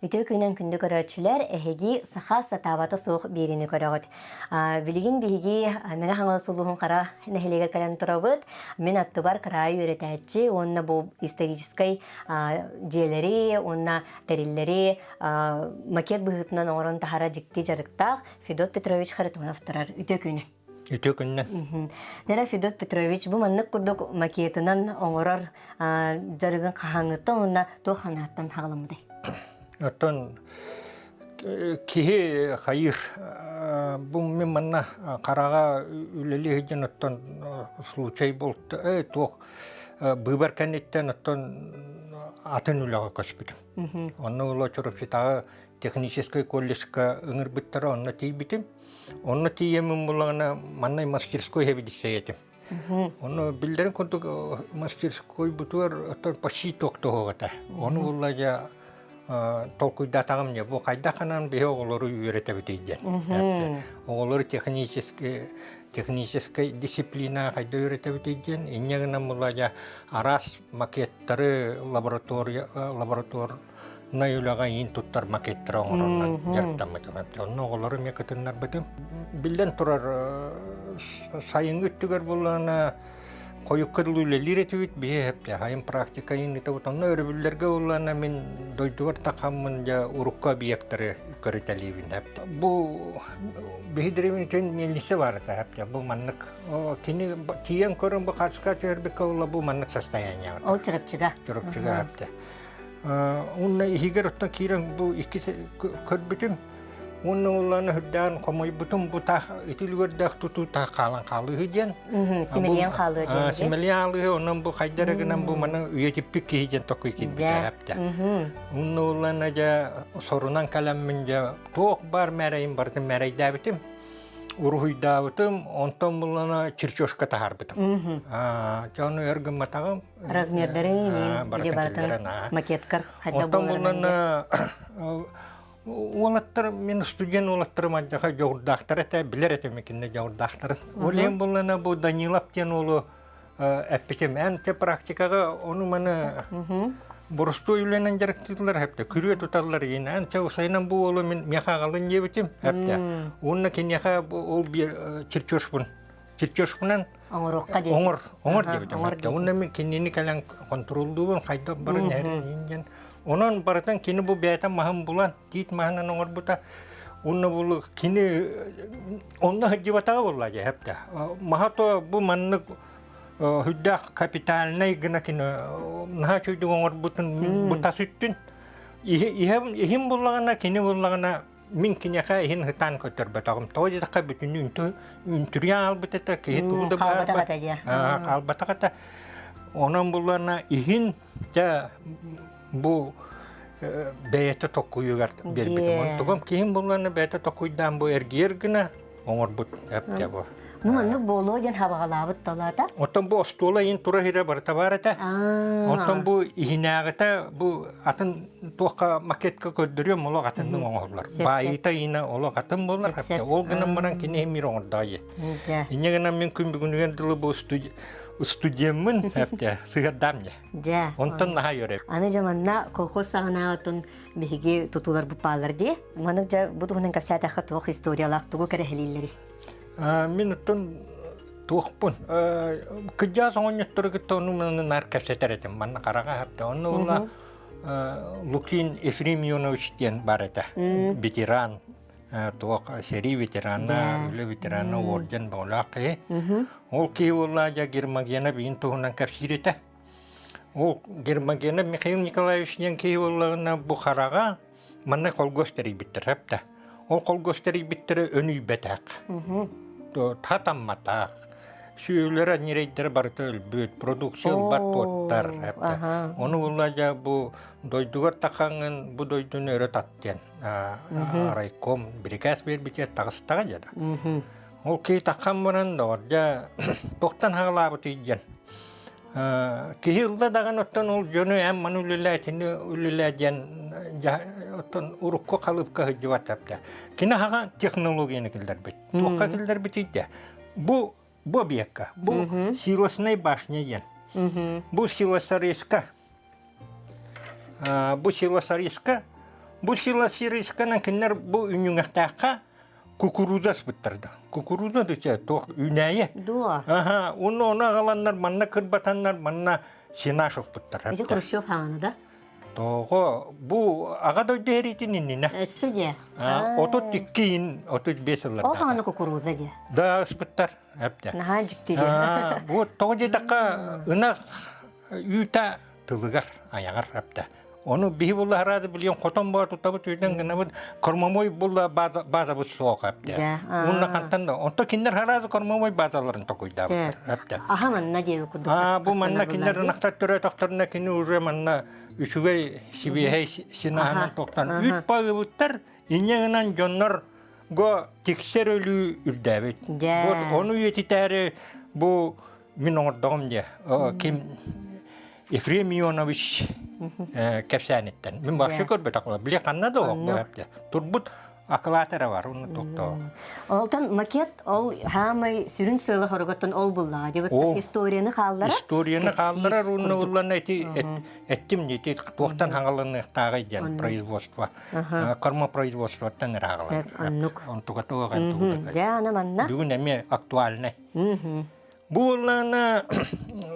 Үтүө күнүнэн күндү көрөөччүлэр, эһиги саха сатаабата суох биэриини көрөҕүт. Билигин биһиги Мэҥэ Хаҥалас улууһун Хара нэһилиэгэр кэлэн турабыт. Мин аттыбар кыраайы үөрэтээччи уонна бу историческай дьиэлэри уонна тэриллэри макет быһыытынан оҥорон таһара дьикти дьарыктаах Федот Петрович Харитонов турар. Үтүө күнү! Үтүө күннэн. Нера Федот Петрович, бу маннык курдук макетынан оҥорор дьарыгын хаһааҥҥыттан уонна туох санааттан хаҕаламмытай? Оттон киһи хайыыр бу мин манна хараҕа үлэлии сылдьан оттон случай буолта э туох быыбар кэнниттэн оттон атын үлэҕэ көспүтүм. Онно ула Чурапчытааҕы техническэй колледжка ыҥырбыттара онно тиийбитим. Онно тиийэммин буллаҕына маннай мастерской хэбидиссэй этим. Ону биллэрин курдук мастерскойбутугар оттон почти туох этэ. Ону булла дьэ толкуйдаатаҕым дьэ бу хайдах ханан биһи оҕолору үөрэтэбитий диэн. Оҕолору технический техническэй дисциплина хайда үөрэтэбитий диэн инньэ гынан булла дьэ араас макеттары лаборатория лаборатор най үлэҕэ иин туттар макеттары оҥороннон дьарыктаммытым. Онно оҕолору эмиэ кытыннарбытым. Биллэн турар, сайыҥҥы өттүгэр буоллаҕына хойукка дылы үлэлиир этибит, биһи хайын практика иин ыытабыт. Онно өрөбүллэргэ буоллаҕына мин дойдубар тахаммын дьэ урукку объектары көрүтэлиибин. Бу биһи древнитин миэлниссэ баар этэ. Бу маннык кини тиийэн көрөн бу хаска түһэрбиккэ буолла бу маннык состояние. Ол Чурапчыга. Чурапчыга Уонна иһигэр оттон киирэн бу икки көрбүтүм. Уонна улаана үрдээн хомойбутум бу таах ити үлүгэрдээх тутуу таах хаалан хаалыыһы диэн. Симэлийэн хаалыа диэн. Симэлийэн хаалыыһы онон бу хайда эрэ гынан бу маны үйэтиппит киһи диэн токуй киирбитэ эптэ. Уонна улаана дьэ сорунан кэлэммин дьэ туох баар мээрэйин барытын мээрэйдээбитим. Уруһуйдаабытым, онтон буллана чертежка таһаарбытым. Дьэ ону өр гымматаҕым. Размердарын барытын макеткар хайда Онтон уолаттар мин студент уолаттарым алдьархай дьоҕурдаахтар этэ, билэр этим кинилэр дьоҕурдаахтарын. Ол иһин буллана бу Данилов диэн уолу эппитим. Эн те практикаҕа ону-маны боростуой үлэнэн дьарыктыыллар хэптэ, күрүө туталлар иин. Эн те усайынан бу уолу мин миэхэ аҕалын диэбитим хэптэ. Уонна киниэхэ ол чертежпун чертежпунан оҥоруохха диэн оҥор оҥор диэбитим хэптэ. Уонна мин кинини кэлэн контроллуубун хайдах барын эрин диэн. Онон барытын кини бу бэйэтэ маһын булан, тиит маһынан оҥорбута. Уонна бу кини онно сылдьыбатаҕа буолла дьэ хэптэ. Маһа то бу маннык Үрдээх капитальнай гына кини наһаа үчүгдүк оҥорбутун бу тас үттүн иһим буллаҕына кини буллаҕына мин киниэхэ иһин ытаан көтөрбөтөҕүм тоҕо диэтэххэ бүтүннүү үнтүрүйэн хаалбыт этэ киһи тугу да хаалбатах этэ диэ хаалбатах этэ онон буллаҕына иһин дьэ бу бэйэтэ токкуйугар биэрбитим онтугум киһим буллаҕына бэйэтэ токкуйдаан бу эргийэр гына оҥорбут эптэ бу. Ну маннык буолуо диэн хабаҕалаабыт талаата. Оттон бу остуола иин тура иһирэ барыта баар этэ. Онтон бу иһинээҕитэ бу атын туохха макетка көрдөрүөм олох атыннык оҥоһуллар. Баайыыта иинэ олох атын буолар. Ол гынан баран кини эмиир оҥордоойу. Инньэ гынан мин күн бүгүнүгэр дылы бу студеммын эптэ сыһырдаам дьэ. Дьэ. Онтон наһаа үөрэ. Аны дьэ манна колхоз саҕанаабытын биһиги тутууларбыт бааллар дии. Маннык дьэ бу туһунан кэпсээтэххэ туох историялаах тугу кэрэһэлииллэрий? Мин оттон туохпун кыдьаас оҕонньоттору кытта ону маны наар кэпсэтэр этим. Манна хараҕа хапта. Онно була Лукин Ефрем Ионович диэн бар этэ. Ветеран туох сэрии ветерана, үлэ ветерана орден бөҕөлөөх киһи. Ол киһи буолла дьэ Гермогена биин туһунан кэпсиир этэ. Ол Гермогена Михаил Николаевич диэн киһи буоллаҕына бу хараҕа манна холгуос тэрийбиттэр эптэ. Ол холгуос тэрийбиттэрэ өнүйбэтэх, хатамматах, сүөлэрэ ньирэйдэрэ барыта өлбүт, продукция ылбат буоттар эптэ. Ону булла дьэ бу дойдугар тахаҥын бу дойдуну өрө тат диэн райком бирикээс биэрбитигэр таҕыстаҕа дьэ да. Ол киһи таххан баран доҕор дьэ туохтан хаҕалаабытый диэн Киһи ылла даҕаны оттон ол дьону эн маны үлэлээ, итини үлэлээ диэн оттон урукку халыыпка сылдьыбат эбитэ. Кини аһаҕа технологияны киллэрбит. Туохха киллэрбитий дэ? Бу бу объекка, бу силосная башня диэн. Бу силосорезка. Бу силосорезка. Бу силосирисканан кинилэр бу үнүҥэхтээххэ кукуруза аспыттар да. Кукуруза да туох үүнээйи. Дуо. Аха, уонна ону аҕаланнар манна кырбатаннар манна сенаж укпуттар. Ити Хрущев хаҥана да? Тоҕо бу аҕа дойду эриитин иннинэ. Өссө дьэ. 32 ин 35 сылларда. Ол хаҥана кукуруза дьэ. Да ыспыттар. Эптэ. Наһаа дьикти дьэ. Бу тоҕо диэтэххэ ынах үүтэ тылыгар айаҕар эптэ. Ону биһи булла хараады билиэн хотон баар тутабыт үүтэн гынабыт кормовой булла базабыт суох эптэ. Уонна хантан да онто кинилэр хараады кормовой базаларын токуйдаабыттар эптэ. Аха манна диэби курдук. Аа бу манна кинилэр ынахтар төрөөтөхтөрүнэ кини уже манна үчүгэй сибиэһэй синаһынан тоқтан үүт багыбыттар инньэ гынан дьоннор го тиксэр өлүү үрдээбит. Вот ону үйэтитээри бу мин оҥордоҕум дьэ ким Ефрем Ионович кэпсээниттэн. Мин вообще көрбөтөх били ханна да олох турбут акылаат эрэ бар уну токтоо. Олтон макет ол хаамай сүрүн сыала хороготтон ол буллаҕа дебит историяны хаалларар. Историяны хаалларар уонна уллана эти эттим ити туохтан хаҥаланыахтааҕый диэн производство кормопроизводствоттан эрэ хаалар. Оннук. Онтуга туох Дьэ аны манна. Бүгүн эмиэ актуальнай. Бу буоллаҕына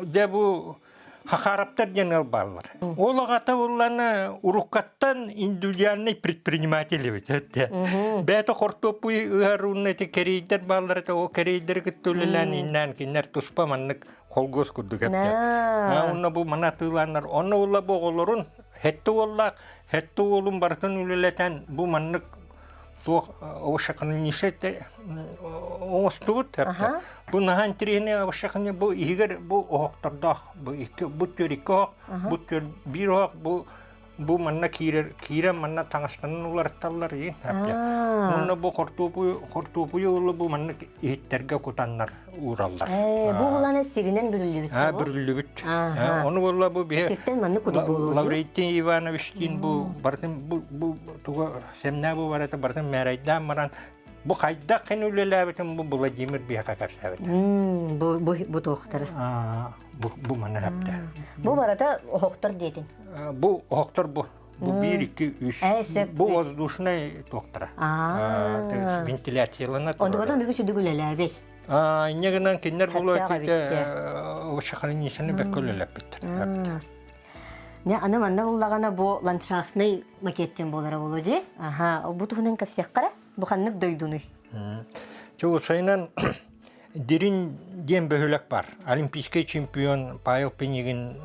дьэ бу Хахараптар диэн ыал бааллар. Ол аҕата буоллаҕына уруккаттан индивидуальный предприниматель эбит этэ. Бэйэтэ хортуоппуй ыһар уонна ити кэриэйдэр бааллар этэ, ол кэриэйдэри кытта үлэлээн ииннээн кинилэр туспа маннык холгуос курдук эптэ. Уонна бу маны атыылааннар, онно буолла бу оҕолорун хэттэ уоллаах, хэттэ уолун барытын үлэлэтэн бу маннык туох овощехранилище оҥостубут бу наһаа интэриэһинэй овощехранилище бу иһигэр бу оһохтордоох бу икки бу түөр икки оһох бу түөр биир оһох бу бу манна киирэр киирэн манна таҥастанан уларытталлар и уонна бу хортуопуйу хортуопуйу ула бу маннык иһиттэргэ кутаннар уураллар бу булана сиринэн бүрүллүбүт бүрүллүбүт ону буолла бу биһи сиртэн маннык кудук буолуо Лаврентий Ивановичтиин бу барытын бу бу туга Сэмнээ бу барыта барытын мээрэйдээн баран бу хайдах кини үлэлээбитин бу Владимир биһиэхэ кэпсээбитэ. Бу бу бу туохтара? Бу бу маны хэптэ. Бу барыта оһохтор диэтин. Бу оһохтор бу. Бу биир, икки, үс. Бу воздушный туохтара. Вентиляциялана турар. Онтукатын бүгүн сүдүг үлэлээбит. Инньэ гынан кинилэр булу овощехранилищены бэккэ үлэлэппиттэр. Дьэ, аны манна буллаҕына бу ландшафтный макеттен буолара буолуо дии. Аха, бу туһунан кэпсиэххэ эрэ. Бу ханнык дойдунуй? Чугусайынан Дирин диэн бөһүөлэк бар. Олимпийский чемпион Павел Пинигин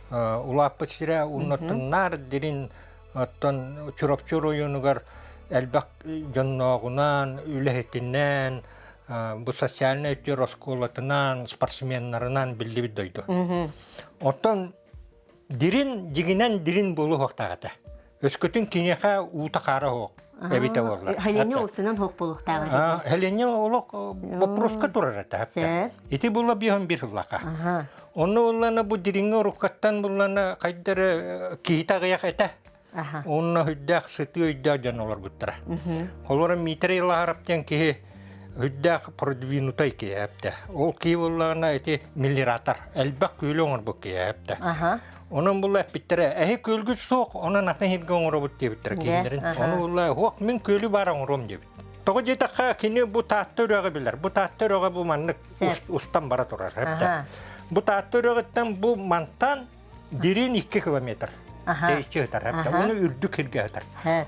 улааппыт сирэ уонна наар Дирин оттон Чурапчы оройуонугар элбэх дьоннооҕунан, үлэһитинэн, бу социальнай өттүгэр оскуолатынан, спортсменнарынан биллибит дойду. Оттон дирин дьигинэн дирин буолуохтаах этэ. Өскөтүн киниэхэ уута-хаара суох эбитэ буоллар. Хелене уксунан суох буолуохтаах этэ. Хелене олох вопроска турар этэ. Ити була биһон бир сыллаха. Онно буллана бу дириҥҥэ уруккаттан буллана хайдары киһитэ аҕыйах этэ. Онно үрдээх сытыы өйдөөх дьон олорбуттара. Холоро Митрий Лаһарап диэн киһи үрдээх продвинутай киһи эптэ. Ол киһи буоллаҕына ити мелиоратор, элбэх күөлү оҥорбут киһи эптэ. Онон була эппиттэрэ, эһи күөлгүт суох, онон атын сиргэ оҥоробут диэбиттэрэ киһилэрин. Ону була, суох, мин күөлү баар оҥоруом диэбит. Тоҕо диэтэххэ, кини бу Таатта үрэҕи билэр. Бу Таатта үрэҕэ бу маннык устан бара турар. Эптэ. Бу Таатта үрэҕиттэн бу мантан Дирин 2 километр тэйиччи ытар. Ону үрдүк сиргэ ытар.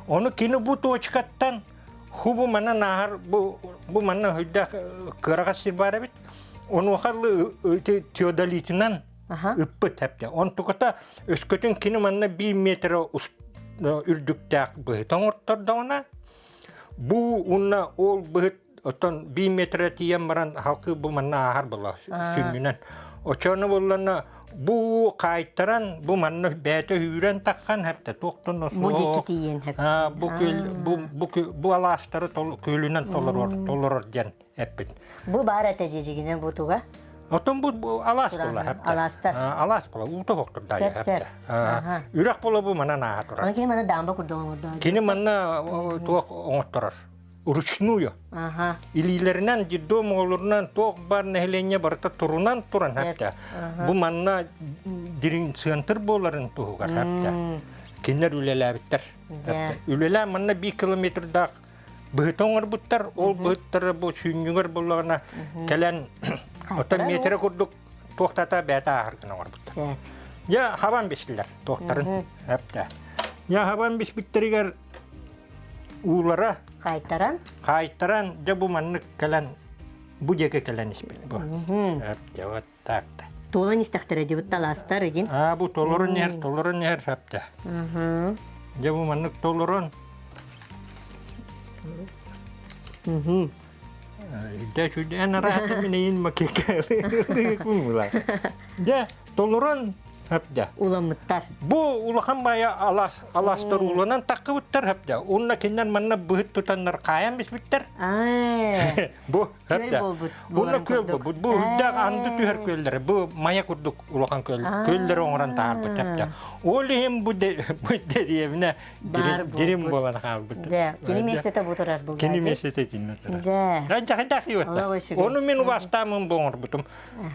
Ону кини бу точкаттан ху бу манна ааһар бу бу манна хүддээх кыараҕас сир баар эбит. Онуоха теодолитынан ыппыт эптэ. Онтуката өскөтүн кини манна 1 метр үрдүктээх быһыта оҥортордоҕуна бу уонна ол быһыт Оттон биир метрэ тиийэн баран халкы бу манна ааһар була сүнньүнэн. Очону буллана бу хаайтаран бу манна бэйэтэ үүрэн таххан хэптэ туохтан Бу диэки тиийэн хэп. Бу күөл бу бу бу алаастары күөлүнэн толорор толорор диэн эппит. Бу баар этэ дьижигинэ бу туга? Оттон бу, бу алаас була хэптэ. Алаастар. Алаас була уута хохтурда Сөп сөп. Үрэх була бу манан ааһа турар. Кини манна даамба курдук оҥордо. Кини манна туох оҥотторор. ручную. Илиилэринэн детдом оҕолорунан туох баар нэһилиэнньэ барыта турунан туран хэптэ. Бу манна дириҥ центр буоларын туһугар хэптэ. Кинилэр үлэлээбиттэр. Үлэлээн манна биир километрдаах быһыта оҥорбуттар. Ол быһыттара бу сүнньүгэр буоллаҕына кэлэн оттон метрэ курдук туохтата бэйэтэ ааһар гына оҥорбуттар. Дьэ хабан бистилэр туохтарын. Эптэ. Дьэ хабан биспиттэригэр уулара хаайтаран хаайтаран дьэ бу маннык кэлэн бу диэки кэлэн испит бу. Эптэ вот так да. Туолан истэхтэрэ дибит талаастар игин. Аа бу толорон иһэр, толорон иһэр эптэ. Дьэ бу маннык толорон Дэ чүдэн араата минейин макека Дьэ толорон Хөпдө. Уламмыттар. Бу улахан баайа алаас алаастар ууланан таххыбыттар хөпдө. Уонна кинилэр манна быһыт тутаннар хаайан биспиттэр. Бу хөпдө. Уонна күөл буолбут. Бу үрдээх анды түһэр күөллэрэ. Бу мая курдук улахан күөл күөллэри оҥорон таһаарбыт хөпдө. Ол иһин бу бу дэриэбинэ дирим буолан хаалбыт. Кини миэстэтэ бу турар булла. Кини миэстэтэ итиннэ турар. Дьэ. Ону мин убастаамын бу оҥорбутум.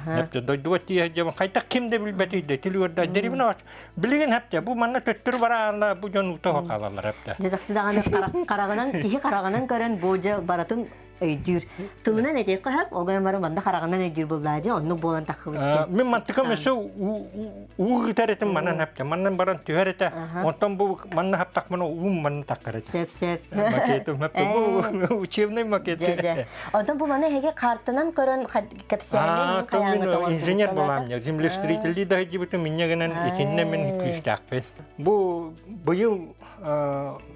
Хэпте дойдуга тиийэ дьон хайдах ким да билбэтий да тилүөрдэ дерибин оч билигин хэпте бу манна төттөрү бараалла бу дьон утоһо хаалаллар хэпте. Дьэ чахчы даҕаны хараҕынан киһи хараҕынан көрөн бу дьэ барытын өйдүүр. Тылынан этиэххэ сөп, ол гынан баран манна хараҕынан өйдүүр буоллаа дьэ оннук буолан таххыбыт. Мин мантыкам өссө уу ыытар этим манан хэпте маннан баран түһэр этэ. Онтон бу манна хаптахпына уум манна таххар этэ. Сөп сөп. Макетым хэпте бу учебный макет. Дьэ дьэ. Онтон бу маны эһиги картынан көрөн кэпсээҥҥэ мин мин инженер буолаам землестроитель да сылдьыбытым инньэ гынан итиннэ мин күүстээхпин. Бу быйыл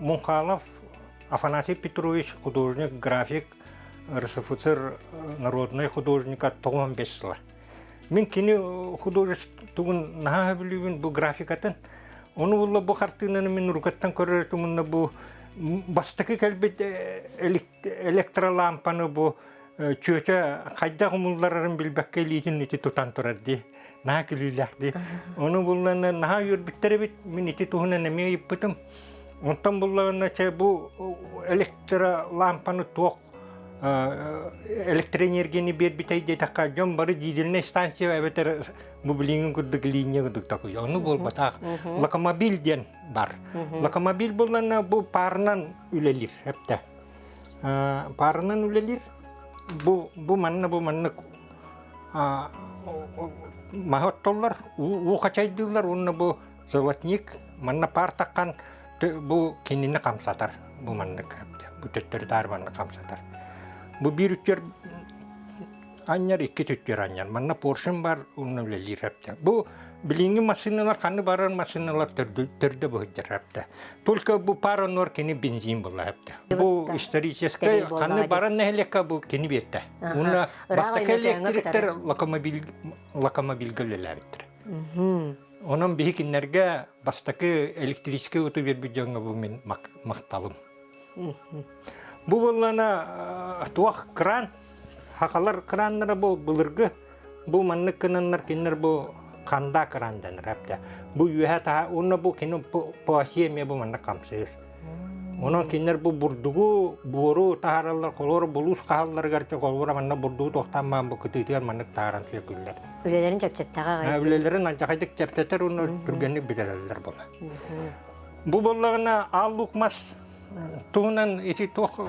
Мунхалов Афанасий Петрович художник, график, РСФСР народный художника 95 сыла. Мин кини художествотун наһаа сөбүлүүбүн бу графикатын. Ону булла бу хартыынаны мин урукаттан көрөр этим бу бастакы кэлбит электролампаны бу чүөчэ хайдах умулларарын билбэккэ илиитин ити тутан турар дии. Наһаа күлүүлээх дии. Ону буллана наһаа үөрбүттэр эбит. Мин ити туһунан эмиэ ыйыппытым. Онтон буллаҕына чэ бу электролампаны туох электроэнергияны биэрбитэй диэтэххэ дьон бары дизельнэй станция эбэтэр бу билиҥҥи курдук линия курдук такой. Ону буолбатах. Локомобиль диэн бар. Локомобиль буллана бу парынан үлэлиир эптэ. Паарынан үлэлиир. Бу бу манна бу маннык маһы оттоллор, уу хачайдыыллар уонна бу золотник манна паар таххан бу кинини хамсатар. Бу маннык бу төттөрү таары маннык хамсатар. Бу биир үттүөр анньар, икки түттүөр анньар. Манна поршень бар, онно үлэлиир эптэ. Бу билиҥҥи массыыналар ханны барар массыыналар төрдө быһыддар эптэ. Только бу пара нор кини бензин була эптэ. Бу историческай ханны баран нэһилиэккэ бу кини биэртэ. Уонна бастакы электриктер локомобиль локомобильга үлэлээбиттэр. Онон биһи кинилэргэ бастакы электрическэй уту биэрбит дьоҥҥо бу мин махталым. Бу буоллана туох кран Хахалар краннара бу былыргы бу маннык гынаннар кинилэр бу ханда кран дэнэр эптэ. Бу үөһэ таһа уонна бу кини поэзия эмиэ бу маннык хамсыыр. Онон кинилэр бу бурдугу, буору таһаараллар, холуора булуус хаһалларыгар холуора манна бурдугу туохтаан бу кытыытыгар маннык таһааран сүөкүллэр. Үлэлэрин чэпчэттэҕэ аҕай. Үлэлэрин алдьархайдык чэпчэтэр уонна түргэнник бүтэрэллэр була. Бу буоллаҕына аал лук мас туһунан ити туох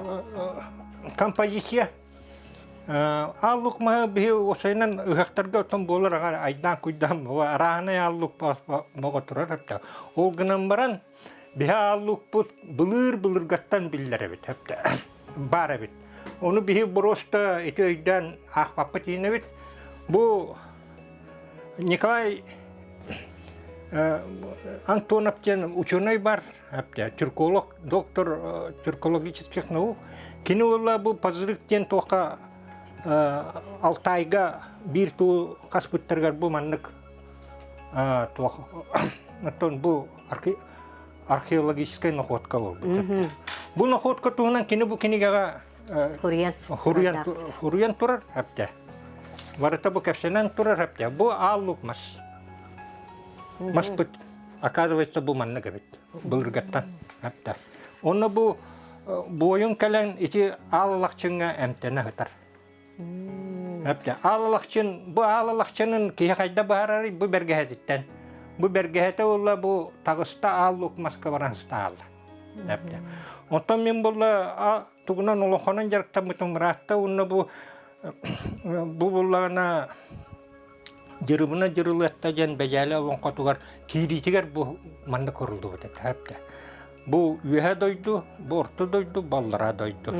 композиция ааллук маһы биһи осайынан ыһыахтарга оттон буолар аҕа айдаан куйдаан арааһынай ааллук моҕо турар эптэ ол гынан баран биһи ааллукпут былыр былыргаттан биллэр эбит эптэ баар эбит ону биһи просто ити өйдөөн аахпаппыт иинэбит бу Николай Антонов диэн ученый бар тюрколог, доктор тюркологических наук. Кини уола бу Пазырык диэн туохха Алтайга биир туу хаспыттарыгар бу маннык туох оттон бу археологическай находка буолбут. Бу находка туһунан кини бу кинигэҕэ Хуруйан хуруйан хуруйан турар эптэ. Барыта бу кэпсэнэн турар эптэ. Бу аал лук мас. Маспыт оказывается бу маннык эбит былыргаттан эптэ. Онно бу буойун кэлэн ити аал лахчыҥҥа эмтэнэ сытар. Эптэ аал лахчын бу аал лахчынын киһи хайда баһарарый бу бэргэһэтиттэн. Бу бэргэһэтэ буолла бу таҕыста аал лук маска баран сытаалла. Онтон мин буолла тугунан олохонон дьарыктаммытым ыраатта уонна бу бу буллаҕына Дьырыбына Дьырылыатта диэн Бэдьээлэ олоҥхотугар киириитигэр бу манна көрүллүбүт этэ. Бу үөһэ дойду, бу орто дойду, баллара дойду.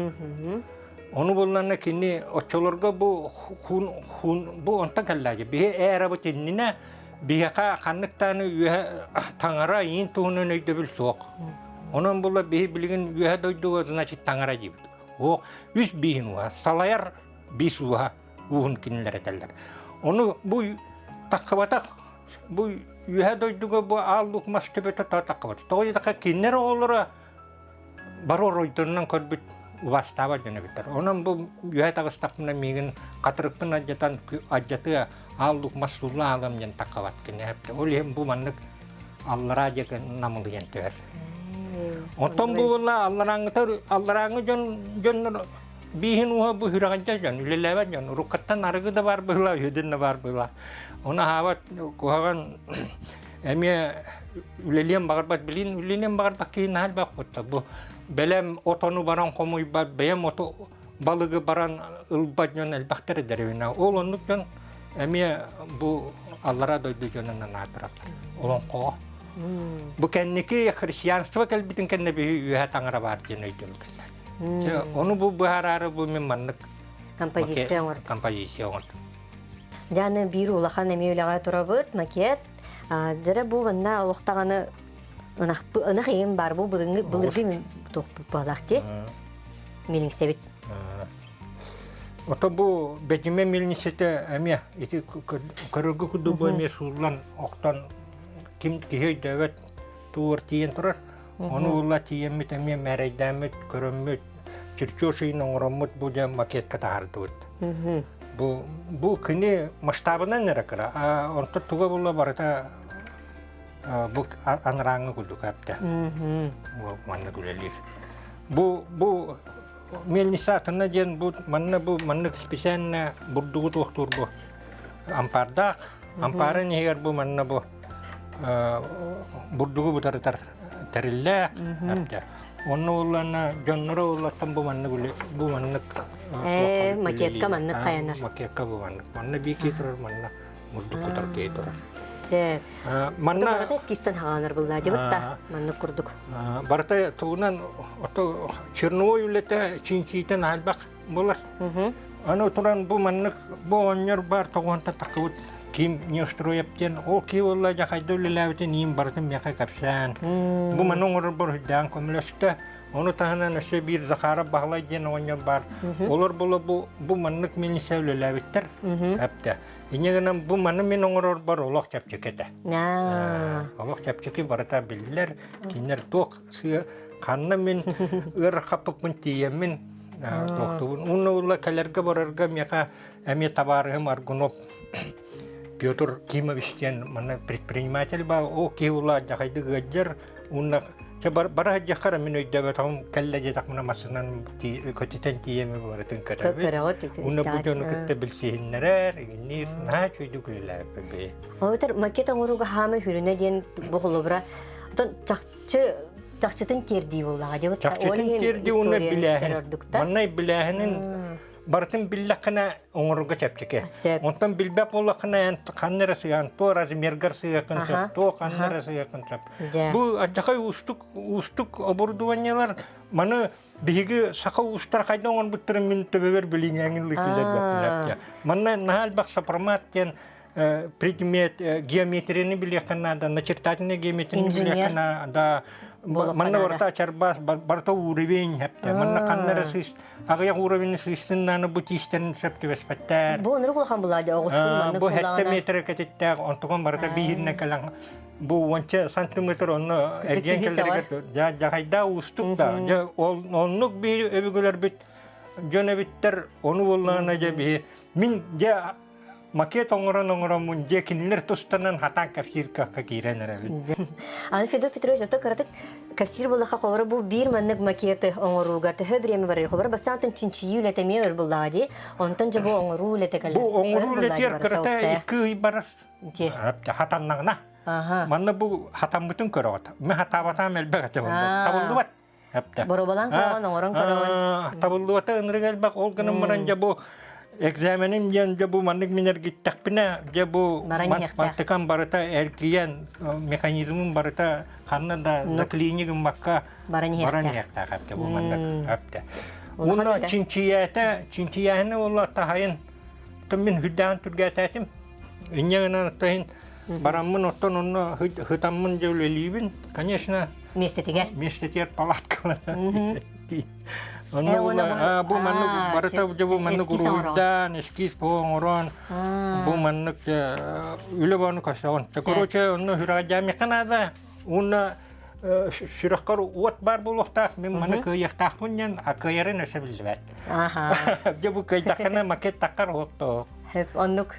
Ону булланна кини оччолорго бу хун хун бу онтон кэллээги. Биһи ээрабыт иннинэ биһиэхэ ханнык дааны үөһэ таҥара иин туһунан өйдөбүл суох. Онон була биһи билигин үөһэ дойдуга значит таҥара диибит. О үс бииһин уһа салайар биис уһа ууһун кинилэр этэллэр. Ону бу таххыбатах бу үөһэ дойдуга бу аал лук мас төбөтө таххыбат. Тоҕо диэтэххэ кинилэр оҕолоро бары оройдорунан көрбүт убастаабат дьон эбиттэр. Онон бу үөһэ таҕыстахпына миигин хатырыкпын алдьатан алдьатыа аал лук мас сулла аалам диэн таххабат кини. Ол иһин бу маннык аллараа диэки намылыйан түһэр. Оттон бу буолла алларааҥҥытар алларааҥҥы дьон дьоннор Бииһин ууһа бу сүрэҕэлдьэ дьон, үлэлээбэт дьон. Уруккаттан арыгы да баар быһыылаах, үөдэн да баар быһыылаах. Ону аһаабат куһаҕан эмиэ үлэлиэн баҕарбат, билин үлэлиэн баҕарбат киһи наһаа элбэх кутта. Бу бэлэм отону баран хомуйбат, бэйэм оту балыгы баран ылбат дьон элбэхтэр дэриэбинэ. Ол оннук дьон эмиэ бу аллараа дойду дьонунан аатыраллар. Олоҥхоҕо. Бу кэнники христианство кэлбитин кэннэ биһи үөһэ таҥара баар диэн өйдөбүл кэллэ. Ону бу быһаараары бу мин маннык композиция оҥордум. Композиция оҥордум. Дьаны биир улахан эмиэ үлэҕэ турабыт макет. Дьэрэ бу манна олохтаҕаны ынах ынах иһин бар бу былыргы былыргы туохпут буолах ти милиҥсэбит. Ото бу бэдьимэ милнисэтэ эмиэ ити көрөргө курдук бу эмиэ сууллан охтон ким киһи өйдөөбөт туур тиийэн турар. Ону ула тиийэммит эмиэ мээрэйдээммит, көрөммүт, чертеж ыйын оҥороммут бу дьэ макетка таһаардыбыт. Бу бу кини масштабынан эрэ кыра, а онтон туга була барыта бу анарааҥҥы курдук эптэ. Маннык үлэлиир. Бу бу мельница атына диэн бу манна бу маннык специально бурдугу туохтуур бу ампаардаах. Ампаарын иһигэр бу манна бу бурдугу бутарытар тэриллээх эрдэ. Онно уллана дьонноро уллаттан бу маннык бу маннык макетка маннык хайанар. Макетка бу маннык. Манна биики турар, манна мурдук кутар киһи турар. Сөп. Манна барыта эскизтен хаҕанар булла дебит да маннык курдук. Барыта тугунан ото черновой үлэтэ чинчиитен альбах Булар. Аны туран бу маннык бу оҕонньор баар тоҕуонтан тахсыбыт ким Неустроев диэн ол киһи буолла дьэ хайда үлэлээбитин иин барытын миэхэ кэпсээн бу маны оҥорорбор үрдээн көмөлөстө. Ону таһынан өссө биир Захаров Баһылай диэн оҕонньор баар. Олор була бу бу маннык милиция үлэлээбиттэр. Эптэ. Инньэ гынан бу маны мин оҥорорбор олох чэпчэки этэ. Олох чэпчэки барыта биллэр. Кинилэр туох сыа ханна мин ыарахаппыппын тиийэммин туохтубун уонна ула кэлэргэ барарга миэхэ эмиэ табаарыһым Аргунов Петр Кимович диэн манна предприниматель баар ол киһи ула дьахайдык ыалдьар уонна чэ бара сылдьаххара мин өйдөөбөтөҕүм кэллэ диэтэхпинэ массыынан көтүтэн тиийэми барытын көрөбүт уонна бу дьону кытта билсиһиннэрэр игинниир наһаа үчүгэйдик үлэлээбиппин бэйэ Оотор макет оҥорууга хаамы хүрүнэ диэн бу холобура отон чахчы чахчытын тиэрдии буоллаҕа дии Чахчытын тиэрдии уонна билээһин. Маннай билээһинин барытын биллэххинэ оҥорорго чэпчэки. Онтон билбэт буоллаххына эн ханна эрэ сыһан, туо размергар сыһыаххын сөп, туо ханна эрэ сыһыаххын сөп. Бу алдьархай уустук уустук оборудованиелар маны биһиги саха уустара хайда оҥорбуттарын мин төбөбөр билиҥҥээҥин лыкылларбаппын. Манна наһаа элбэх сопромат диэн предмет геометрияны билиэххэ наада, начертательная геометрияны билиэххэ наада. Манна барыта чарбаас, барыта уровень хэптэ. Манна ханна эрэ сыыс, аҕыйах уровень сыыстыннааны бу тиистэрин сөп түбэспэттэр. Бу оннук улахан булаады, оҕускун маннык Бу хэттэ метр кэтиттээх, онтукун барыта бииринэ кэлэн бу уонча сантиметр онно эргиэн кэлэригэр дьахайдаа уустук да. Дьэ ол оннук биир өбүгэлэрбит дьон эбиттэр, ону буоллаҕына дьэ биһи мин дьэ макет оҥорон оҥороммун дьэ кинилэр тустанан хатаан кэпсиир кыахха киирэн эрэбин. Аны Федот Петрович ото кыратык кэпсиир буоллахха холобура бу биир маннык макеты оҥорууга төһө бириэмэ барар холобура бастаан онтон чинчийии үлэтэ эмиэ өр буллаҕа дии онтон дьэ бу оҥоруу үлэтэ кэлэр Бу оҥоруу үлэтигэр кырата икки ый барар. Хатаннаҕына. Манна бу хатаммытын көрөҕүт. Мен хатаабатаам элбэх этэ буолла. Табыллыбат. Эптэ. Боробалаан көрөҕүн, оҥорон көрөҕүн. Табыллыбата ынырык элбэх. Ол гынан баран дьэ бу экзаменим диэн дьэ бу маннык мин эргиттэхпинэ дьэ бу мантыкам барыта эргийэн механизмым барыта ханна да заклини гыммакка баран иһиэхтээх эптэ бу маннык эптэ. Уонна чинчийээтэ чинчийээһини уолла таһайын мин хүрдээн түргэтээтим. Инньэ гынан оттон бараммын оттон онно хытаммын дьэ үлэлиибин. Конечно, миэстэтигэр. Миэстэтигэр палаткалана. Онно бу маннык барыта дьэ бу маннык уруһуйдаан, эскиз оҥорон, бу маннык үлэ бону көсөҕүн. Короче, онно сүрэҕэлдьээмиэххэ наада. Уонна сүрэххэр уот баар буолуохтаах, мин маны кыайыахтаахпын диэн, а кыайарын өссө биллибэт. Дьэ бу кыайдаххына макет таххар уоттоох. Оннук.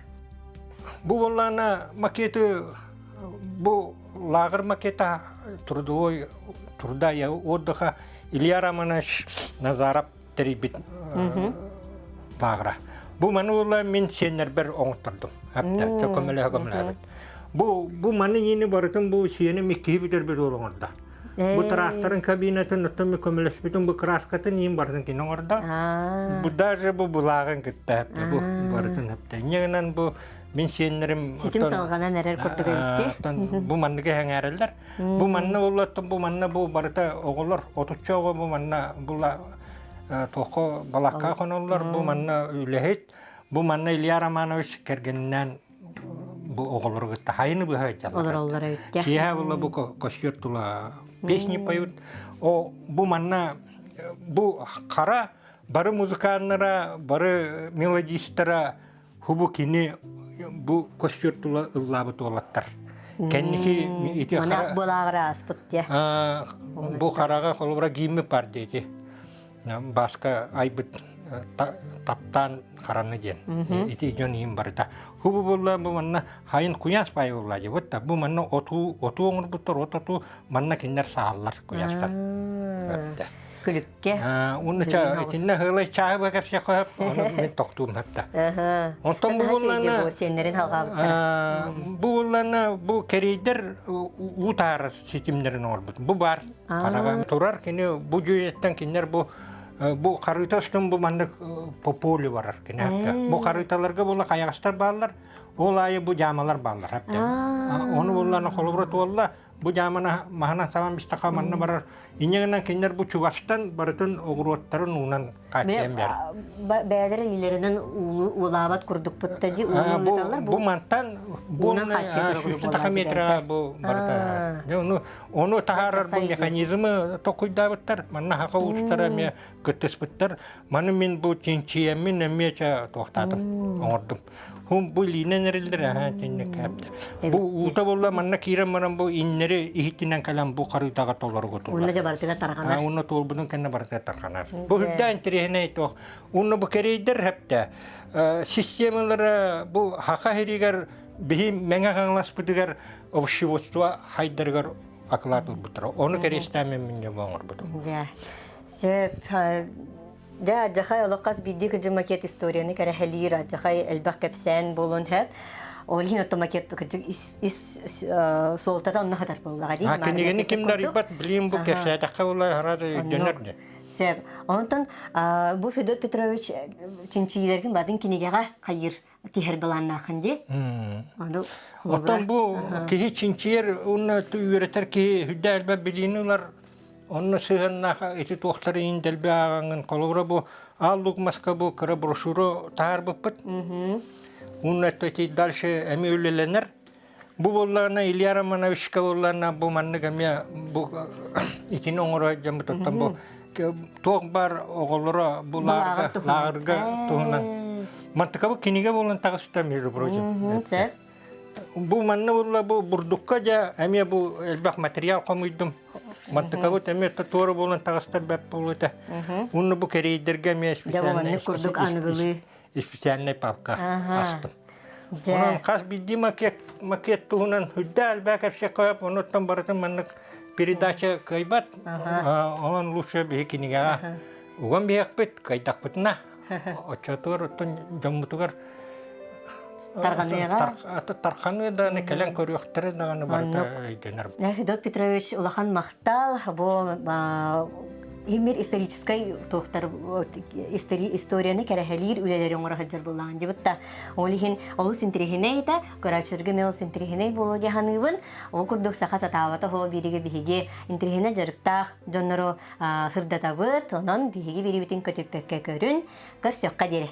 Бу буоллаана макеты бу лааҕыр макета трудовой труда и отдыха Илья Романович Назаров тэрийбит лааҕыра. Бу маны ула мин сиэннэрбэр оҥоттордум. Көмөлөһө көмөлөһөбүт. Бу бу маны нини барытын бу сиэним иккиһи бүтэрбит уол оҥордо. Бу тракторын кабинатын оттон көмөлөспүтүн бу краскатын иин барытын кини оҥордо. Бу даже бу булааҕын кытта бу барытын эптэ. Инньэ гынан бу мин сиэннэрим ситим салҕанан эрэр курдук эбитти. Бу манныгы эҥээрэллэр. Бу манна уллаттан бу манна бу барыта оҕолор отучча оҕо бу манна була туохха балакка хоноллор бу манна үлэһит бу манна Илья Романович кэргэнинээн бу оҕолору кытта хайыны быһа олороллор эбиттэ. Киэһэ була бу костер тула песни поют. О бу манна бу хара бары музыканнара, бары мелодистара хубу кини бу костер тула ыллаабыт уолаттар. Кэнники ити хара былааҕыра ааспыт дьэ. Бу хараҕа холобура гимми бар диэти. Бааска айбыт таптаан хараны диэн. Ити дьон иһин барыта. Хубу буолла бу манна хайын куйаас баайы буолла дии. Бу манна отуу отуу оҥорбуттар, от отуу манна кинилэр сааллар куйаастар. Күлүккэ. Уонна итиннэ хылай чааһы бу кэпсиэххэ сөп, ону мин тохтуум сөп Онтон бу буоллаана сиэннэрин халҕаабыттара. Бу буоллаана бу кэриэйдэр уу таһаарар ситимнэрин оҥорбут. Бу бар хараҕа турар кини бу дьүөйэттэн кинилэр бу бу харыыта устун бу маннык по полю барар кини Бу харыыталарга була хайаҕастар бааллар, ол аайы бу дьаамалар бааллар. Ону буоллаана холобура туолла Бу дьааманы маһынан сабан бистаха манна барар. Инньэ гынан кинилэр бу чугастан барытын оҕуруоттарын уунан хааччыйан биэрэр. Бэйэлэрин илиилэринэн уулаабат курдукпут да дии ууну ыыталлар. Бу мантан сүүстэн метраҕа бу барыта. Ону ону таһаарар бу механизмы токуйдаабыттар. Манна хака уустара эмиэ кыттыспыттар. Маны мин бу чинчийэммин эмиэ туохтаатым оҥордум. Хум бу илиинэн эриллэр аһаа тинник кээпте. Бу уута буолла манна киирэн баран бу иннэри иһитинэн кэлэн бу харыытаҕа толоруга туллар. Уонна дьэ барытыгар тарҕанар. Уонна туолбутун кэннэ барытыгар тарҕанар. Бу үрдээн интэриэһинэй туох. Уонна бу кэриэйдэр хэптэ системалара бу хака хиригэр биһи Мэҥэ Хаҥаласпытыгар овощеводство хайдарыгар акылаат ылбыттара. Ону кэриэстээн мин дьэ оҥорбутум. Дьэ. Сөп. Дьэ, алдьархай олох хас биирдии кыдьы макет историяны кэрэһэлиир, алдьархай элбэх кэпсээн буолуон сөп. Ол иһин оттон макет кыдьык ис, ис суолтата онно сытар буоллаҕа дии. Кинигини ким да арыйбат, билим бу кэпсээтэххэ була харада өйдөнөр дии. Сөп. Онтон бу Федот Петрович чинчийиилэргин бадын кинигэҕэ хайыыр тиһэр былааннаахын дии. Ону Оттон бу киһи чинчийэр уонна үөрэтэр киһи үрдэ элбэх билиини ылар Онно сыһыаннаах ити туохтары иин дэлби ааҕаҥҥын, холобура бу Аал Лук маска бу кыра брошюра таһаарбыппыт. Уонна ити дальше эмиэ үлэлэнэр. Бу буоллаҕына Илья Романовичка буоллаҕына бу маннык эмиэ бу итини оҥоро дьоммут оттон бу туох баар оҕолоро бу лааҕырга лааҕырга туһунан мантыкабыт кинигэ буолан таҕыста между прочим. Бу манна буолла бу бурдукка дьэ эмиэ бу элбэх материал хомуйдум. Мантыкабыт эмиэ туора буолан таҕыстар бэп буолута. Уонна бу кэриэйдэргэ эмиэ специальный курдук аныгылыы специальный папка астым. Онон хас биирдии макет, макет туһунан үрдэ элбэх кэпсиэххэ сөп, онуттан барытын маннык передача кыайбат. Онон лучше биһи кинигэҕэ уган биһиэхпит, кыайдахпытына. Оччотугар оттон дьоммутугар. Тарҕаныаҕа. Тарханыа даҕаны кэлэн көрүөхтэрэ даҕаны барыта өйдөнөр. Федот Петрович улахан махтал бу Имир историческай туохтар историяны кэрэһэлиир үлэлэри оҥоро сылдьар буоллаҕын дибит да ол иһин олус интэриэһинэй этэ көрөөччүлэргэ мен олус интэриэһинэй буолуо дии саныыбын ол курдук саха сатаабата оһо бииригэ биһиги интэриэһинэй дьарыктаах дьоннору сырдатабыт онон биһиги биирибитин көтүппэккэ көрүн көрсүөххэ диэри.